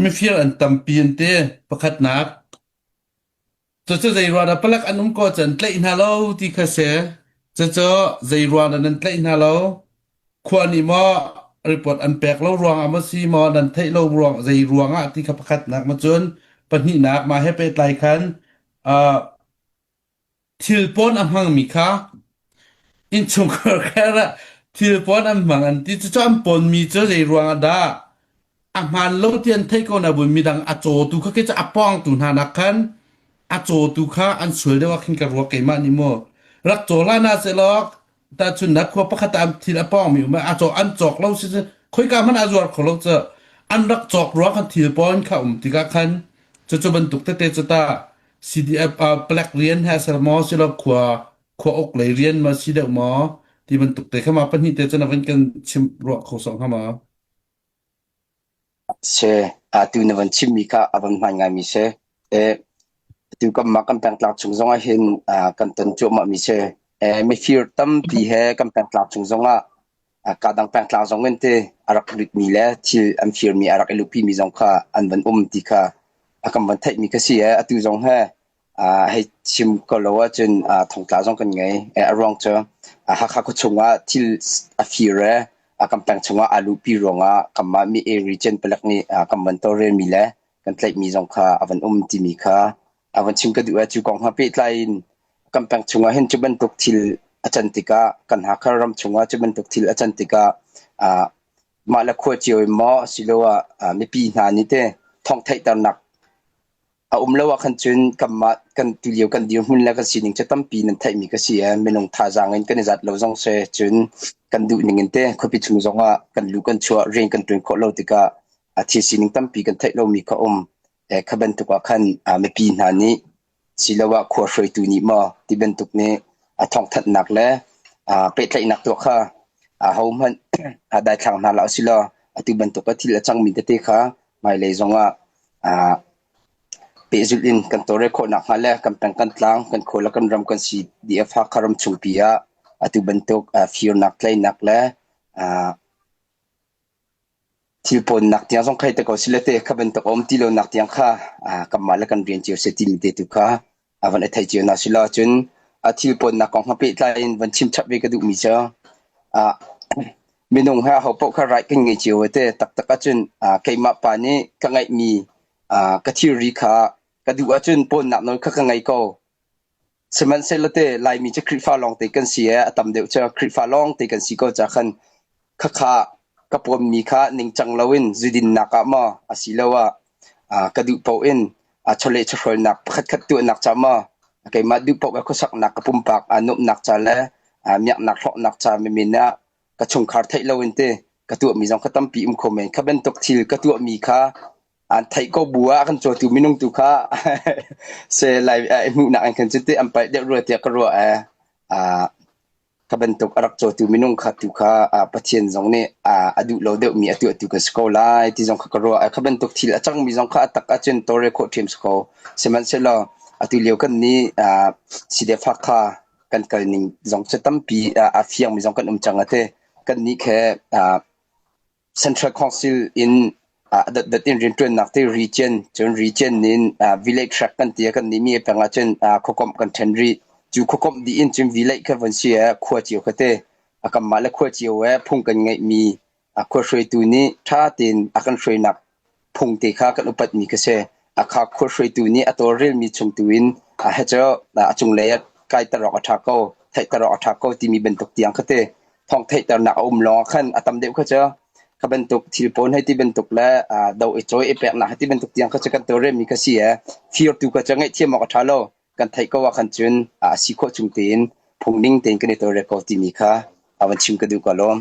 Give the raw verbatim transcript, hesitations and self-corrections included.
mifir an tampi an ti, pakhatnak. Cucu zeiruang ah palek an um ko can tlaih hna lo ti kha si. Cucu zeiruang ah nan tlaih hna lo? Khua nih maw report an pek lo ruang ah maw si maw, nan theih lo ruang, zeiruang ah ti kha pakhatnak maw cun, pahnihnak mah he pehtlai khan, aa, thil pawn a hmangmi kha innchungkhar kha thil pawn an hmang an ti. Cucu an pawnmi cu zeiruang ah dah a hmaan lo ti an theih ko nain midang a cawtu kha, kei cu a pawngtu hna nak khan a cawtu kha an sual deuh ah khin ka ruah keimah nih maw. Rak caw hlah hna sehlaw, tahchunhnak khua pakhat ah an thil a pawngmi um ah, a cawk, an cawk lo si, khoika hmanh a zuar kho lo cu, an rak cawk ruang khan thil pawn kha um tikah khan, cucu bantuk tete cu ta C D F, aa, palek rian he a si maw, si lo khua, khua uk lei rian maw si deuh maw, ti bantuk te kha mah pahnih te cun a van kan chim ruah kho sawh hnga maw? Si, atu na van chimmi kha a van hman ngaimi si. Eh, atu kanmah kan pengtlak chung zongah hin, aa, kan ton cuahmahmi si. Eh, mifir tampi he kan pengtlak chung zongah, aa, ka dang pengtlak zong in ti a rak lutmi le thil an firmi, a rak i luhpimi zong kha an van um ti kha a kan van theihmi kha si. Eh, atu zong he, aa, hei chim ko lo ahcun, aa, thongtla zong kan ngei. Eh, a ruang cu, aa, Hakha khuachung ah thil a fir, eh, a kan peng chungah aa luhpi ruangah kanmah mi area cen palek nih, aa, kan van tawlrelmi le kan tlaihmi zong kha a van um timi kha a van chim ka duh. Eh, cu kong hnga pehtlai in kan peng chungah hin cu bantuk thil a can tikah, kan Hakha ram chungah cu bantuk thil a can tikah, aa, mah le khua cio in maw, asiloah, aa, mipi hna nih te thawngtheihternak a um lo ah khan cun kanmah kan tulio kan dirhmun le kan sining cu tampi nan theihmi ka si. Eh, minung thazaang in kan i zat lo zong si cun kan duh ning in te khuapi chung zongah kan lu kan chuah, rian kan ṭuan khawh lo tikah a thil sining tampi kan theih lomi kha um. Eh, kha bantuk ah khan, aa, mipi hna nih siloah khua hruaitu nih maw ti bantuk nih a thawngthanhnak le, aa, pehtlaihnak tuah kha, aa, ahohmanh a daithlang hna lo asilaw, atu bantuk a thil a cangmi tete kha hmailei zongah, aa, pehzulh in kan tawlrel khawhnak hnga le kan peng kan tlang, kan khua le kan ram, kan C D F Hakha ram chungpi ah atu bantuk, aa, firnak, tlaihnak le, aa, thil pawnnak tiang zong khai te ko si le te, kha bantuk a um ti lonak tiang kha, aa, kanmah le kan rian cio si timi te tu kha a van i thei cio hna si lo. Cun a thil pawnnak kong hnga pehtlai in van chim chap ve ka duhmi cu, aa, minung he aho paoh kha right kan ngei cio te, taktak ahcun, aa, keimah pa nih ka ngeihmi, aa, ka thilri kha ka duh ahcun pawnnak nawl kha ka ngei ko. Sihmanhsehlaw te, Laimi cu Khrihfa lawngte kan si i a tam deuh cu Khrihfa lawngte kan si ko caah khan, khakha ka pawnmi kha ningcang loin zudinnak ah maw, asiloah, aa, ka duh paoh in, aa, chawleh chawhrawlnak pakhatkhat tuahnak ca maw, keimah duh paoh i khuasaknak ka pumpak aa nuamhnak ca le, aa, miaknak hlawhnak ca menmen ah ka chungkhar theih loin te ka tuahmi zong kha tampi um kho men. Kha bantuk thil ka tuahmi kha an theih ko bu ah a kan cawtu minung tu kha si lai, aa, i hmuhnak in khan cun te an palh deuh rua tiah ka ruah. Aa, aa, kha bantuk a rak cawtu minung kha tu kha, aa, Pathian zong nih, aa, a duh lo deuhmi a tuahtu kan si ko lai ti zong kha ka ruah. Aa, kha bantuk thil a cangmi zong kha a tak ahcun tawlrel khawh ṭhiam si ko. Sihmanhsehlaw atu lio kannih, aa, C D F Hakha kan kal ning zong cu tampi, aa, a fiangmi zong kan um cang a te. Kannih khe, aa, Central Council in, aa, a dot dot in rianṭuannak te region, cun region in, aa, village track kan ti a kannih mi a peng ahcun, aa, khuakomh kan ṭhen rih. Cu khuakomh dih in cun village kha van si a khua cio kha te, a kanmah le khua cio e phung kan ngeihmi, aa, khua hruaitu nih ṭha tein a kan hruainak phung te kha kan upatmi kha si. A kha khua hruaitu nih a tawlrelmi chung tu in, aa, he cu, aa, a cunglei ah kaiter awk a ṭha ko, theihter awk a ṭha ko timi bantuk tiang kha te thawngtheihternak a um lawng ah khan a tam deuh kha cu kha bantuk thil pawn hei ti bantuk le, aa, do i cawi i peknak hei ti bantuk tiang kha cu kan tawlrelmi kha si e. Firtu kha cu ngaihthiam awk a ṭha lo, kan theih ko ah khan cun, aa, a si khawh chung tein phungning tein kan i tawlrel ko timi kha a van chim ka duh ko lawm.